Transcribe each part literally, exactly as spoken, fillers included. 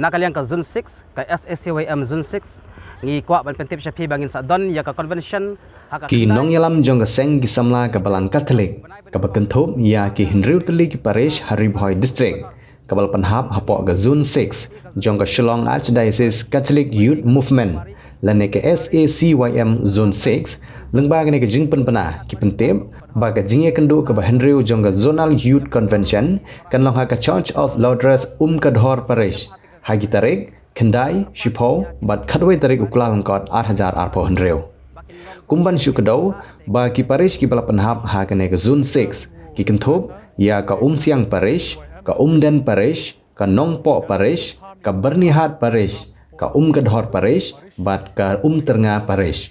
Na ka liang ka Zone six, ka S A C Y M Zone six, ngi kwah ban pyntip sha phi ba ngin sa don ïa ka convention ha ka Ki khyndai nongïalam jong ka seng ki samla ka Balang Katholik, kaba kynthup ïa ki hynriew tylli ki parish ha Ri Bhoi District, kaba la pynhap hapoh ka Zone six jong ka Shillong Archdiocese Catholic Youth Movement, lane ka S A C Y M Zone six, lyngba kane ka jingpynbna ki pyntip ba ka jingïakynduh kaba hynriew jong ka Zonal Youth Convention kan long ha ka Church of Lourdes Umkadhor Parish, ha ki tarik khyndai, shiphew bad khatwei tarik u Kyllalyngkot ar hajar arphew hynriew. Kum ban shu kdew ba ki parish kiba la pynhap ha kane ka Zone six ki kynthup ïa ka Umsiang Parish, ka Umden Parish, ka Nongpoh Parish, ka Byrnihat Parish, ka Umkadhor Parish bad ka Umtyrnga Parish.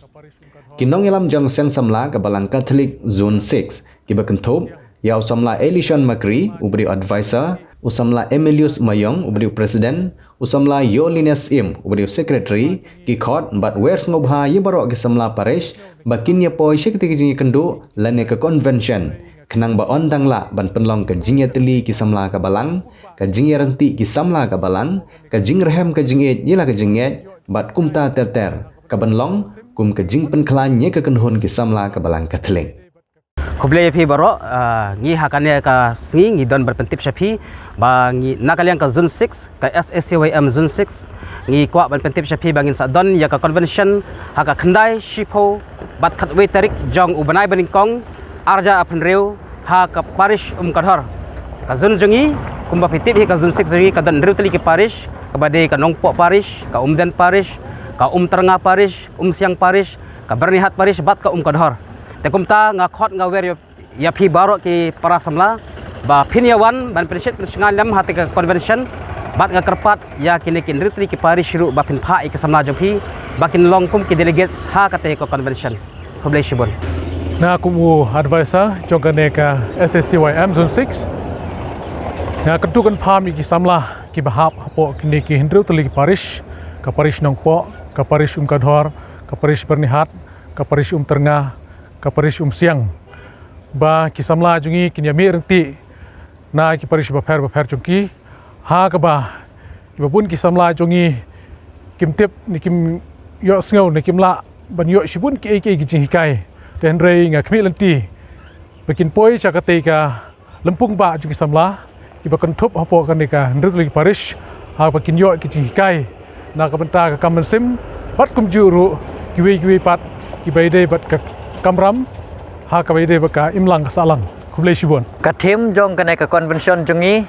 Ki nongïalam jong seng samla ka Balang Katholik Zone six kiba kynthup ïa u samla Elishon Makri uba dei u advisor, u samla Emilius Mayong uba dei u president, u samla Yolines Im uba dei u secretary, ki khot bad wer sngewbha ïa baroh ki samla parish ba kin ïa poi sha katei ka jingïakynduh lane ka convention, khnang ba yn dang lah ban pynlong ka jingïatylli ki samla ka Balang, ka jingïaryntih ki samla ka Balang, ka jingrhem ka jingïeit ïa la ka jingngeit bad kumta ter ter, kaban long kum ka jingpynkhlaiñ ïa ka kynhun ki samla ka Balang Katholik. Khublei ïa phi baroh, ah, ngi ha kane ka sngi ngi don ban pyntip sha phi ba ngi na ka liang ka Zone six, ka S A C Y M Zone six, ngi kwah ban pyntip sha phi ba ngin sa don ïa ka convention ha ka khyndai, shiphew bad khatwei tarik jong u bnai banyngkong ar hajar arphew hynriew ha ka parish Umkadhor. Ka zone jong ngi, kumba phi tip hi, ka Zone six jong ngi ka don hynriew tylli ki parish, kaba dei ka Nongpoh Parish, ka Umden Parish, ka Umtyrnga Parish, Umsiang Parish, ka Byrnihat Parish bad ka Umkadhor. Te kumta nga khot nga wer ïa, ïa phi baroh ki para samla ba phin ïa wan ban pynshit pynshngaiñ lem ha katei ka convention, bad nga kyrpad ïa kine ki hynriew tylli ki parish ruh ba phin phah ïa ki samla jong phi ba kin long kum ki delegates ha katei ka convention. Khublei shibun. Nga kum u advisor jong kane ka S A C Y M Zone six, nga kyntu kynpham ïa ki samla kiba hap hapoh kine ki hynriew tylli ki parish, ka parish Nongpoh, ka parish Umkadhor, ka parish Byrnihat, ka parish Umtyrnga, ka parish Umsiang, ba ki samla jong ngi kin ïa mih ryntih na ki parish bapher bapher jong ki, ha kaba kiba bun ki samla jong ngi kim tip ne kim ïohsngew ne kim lah ban ïoh shibun kiei kiei ki jinghikai. Te hynrei nga khmih lynti ba kin poi sha katei ka lympung bah jong ki samla kiba kynthup hapoh kane ka hynriew tylli ki parish, ha kaba kin ïoh ki jinghikai na ka bynta ka kam mynsiem, bad kumjuh ruh kiwei kiwei pat kiba ïadei bad ka kamram, ha kaba ïadei bad ka imlang ka sahlang. Khublei shibun. Ka theme jong kane ka convention jong ngi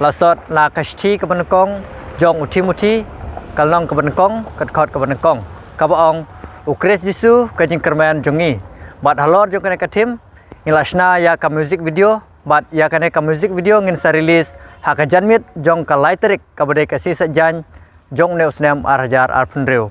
la sot na ka shithi kaba nyngkong jong u Timothy, ka lynnong kaba nyngkong, ka dkhot kaba nyngkong, kaba ong: U Khrist Jisu ka jingkyrmen jong ngi. Bad halor jong kane ka theme ngi la shna ïa ka music video, bad ïa kane ka music video ngin sa release ha ka janmiet jong ka lai tarik, kaba dei ka sngi Saitjaiñ jong une u snem ar hajar arphew hynriew.